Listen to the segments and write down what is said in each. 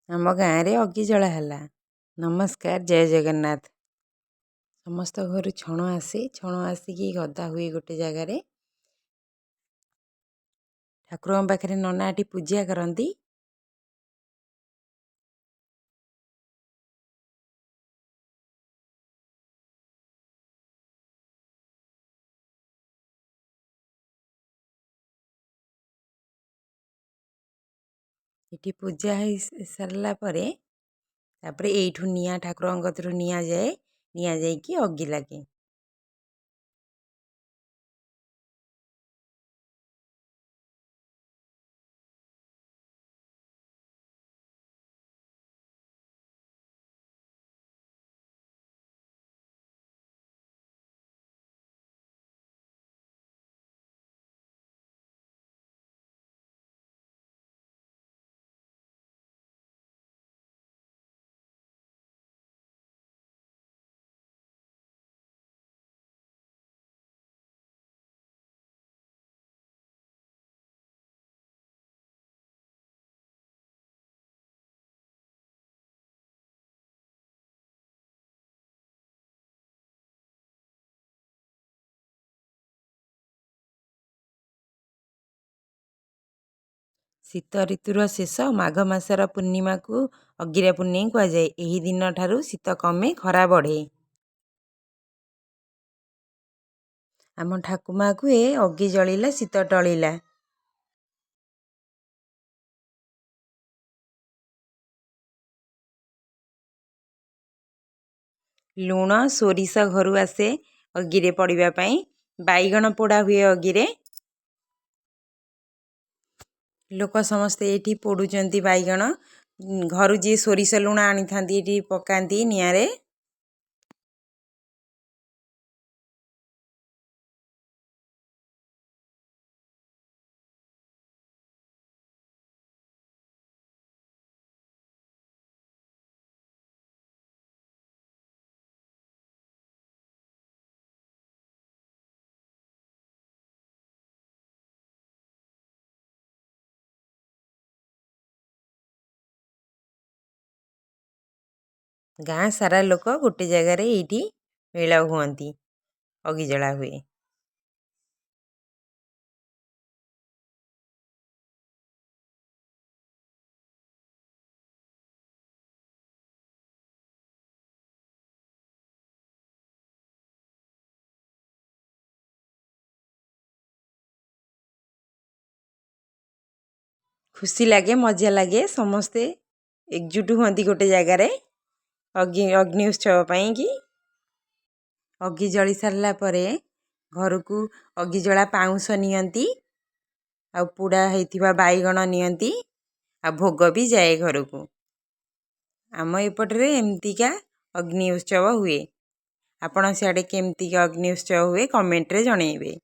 ଆମ ଗାଁରେ ଅଗି ଜଳା ହେଲା। ନମସ୍କାର, ଜୟ ଜଗନ୍ନାଥ। ସମସ୍ତ ଘରୁ ଛଣ ଆସେ, ଛଣ ଆସିକି ଗଦା ହୁଏ ଗୋଟେ ଜାଗାରେ। ଠାକୁରଙ୍କ ପାଖରେ ନନା ଏଠି ପୂଜା କରନ୍ତି। ଏଠି ପୂଜା ହେଇ ସାରିଲା ପରେ ତାପରେ ଏଇଠୁ ନିଆଁ, ଠାକୁରଙ୍କ କତିରୁ ନିଆଁ ଯାଏ, ନିଆଁ ଯାଇକି ଅଗି ଲାଗେ। ଶୀତ ଋତୁର ଶେଷ ମାଘ ମାସର ପୂର୍ଣ୍ଣିମାକୁ ଅଗିରା ପୂର୍ଣ୍ଣିମା କୁହାଯାଏ। ଏହି ଦିନଠାରୁ ଶୀତ କମେ, ଖରା ବଢ଼େ। ଆମ ଠାକୁମା କୁହେ, ଅଗି ଜଳିଲା ଶୀତ ଟଳିଲା। ଲୁଣ ସୋରିଷ ଘରୁ ଆସେ ଅଗିରେ ପଡ଼ିବା ପାଇଁ। ବାଇଗଣ ପୋଡ଼ା ହୁଏ ଅଗିରେ। ଲୋକ ସମସ୍ତେ ଏଇଠି ପୋଡ଼ୁଛନ୍ତି ବାଇଗଣ। ଘରୁ ଯିଏ ସୋରିଷ ଲୁଣ ଆଣିଥାନ୍ତି ଏଠି ପକାନ୍ତି ନିଆଁରେ। ଗାଁ ସାରା ଲୋକ ଗୋଟେ ଜାଗାରେ ଏଇଠି ମେଳ ହୁଅନ୍ତି, ଅଗି ଜଳା ହୁଏ। ଖୁସି ଲାଗେ, ମଜା ଲାଗେ, ସମସ୍ତେ ଏକଜୁଟ ହୁଅନ୍ତି ଗୋଟେ ଜାଗାରେ ଅଗ୍ନି ଉତ୍ସବ ପାଇଁକି। ଅଗି ଜଳି ସାରିଲା ପରେ ଘରକୁ ଅଗିଜଳା ପାଉଁଶ ନିଅନ୍ତି, ଆଉ ପୋଡ଼ା ହେଇଥିବା ବାଇଗଣ ନିଅନ୍ତି, ଆଉ ଭୋଗ ବି ଯାଏ ଘରକୁ। ଆମ ଏପଟରେ ଏମିତିକା ଅଗ୍ନି ଉତ୍ସବ ହୁଏ। ଆପଣ ସିଆଡ଼େ କେମିତିକା ଅଗ୍ନି ଉତ୍ସବ ହୁଏ କମେଣ୍ଟରେ ଜଣେଇବେ।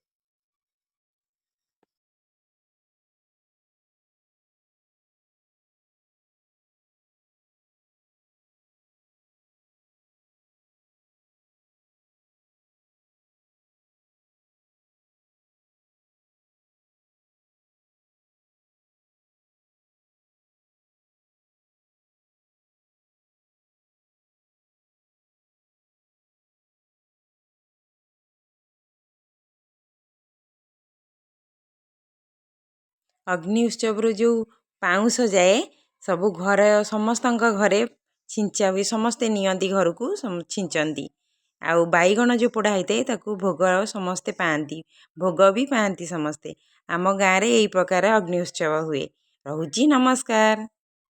ଅଗ୍ନି ଉତ୍ସବରୁ ଯେଉଁ ପାଉଁଶ ଯାଏ ସବୁ ଘରେ, ସମସ୍ତଙ୍କ ଘରେ ଛିଞ୍ଚା ହୁଏ, ସମସ୍ତେ ନିଅନ୍ତି ଘରକୁ, ଛିଞ୍ଚନ୍ତି। ଆଉ ବାଇଗଣ ଯେଉଁ ପୋଡ଼ା ହେଇଥାଏ ତାକୁ ଭୋଗ ସମସ୍ତେ ପାଆନ୍ତି, ଭୋଗ ବି ପାଆନ୍ତି ସମସ୍ତେ। ଆମ ଗାଁରେ ଏଇ ପ୍ରକାର ଅଗ୍ନି ଉତ୍ସବ ହୁଏ। ରହୁଛି, ନମସ୍କାର।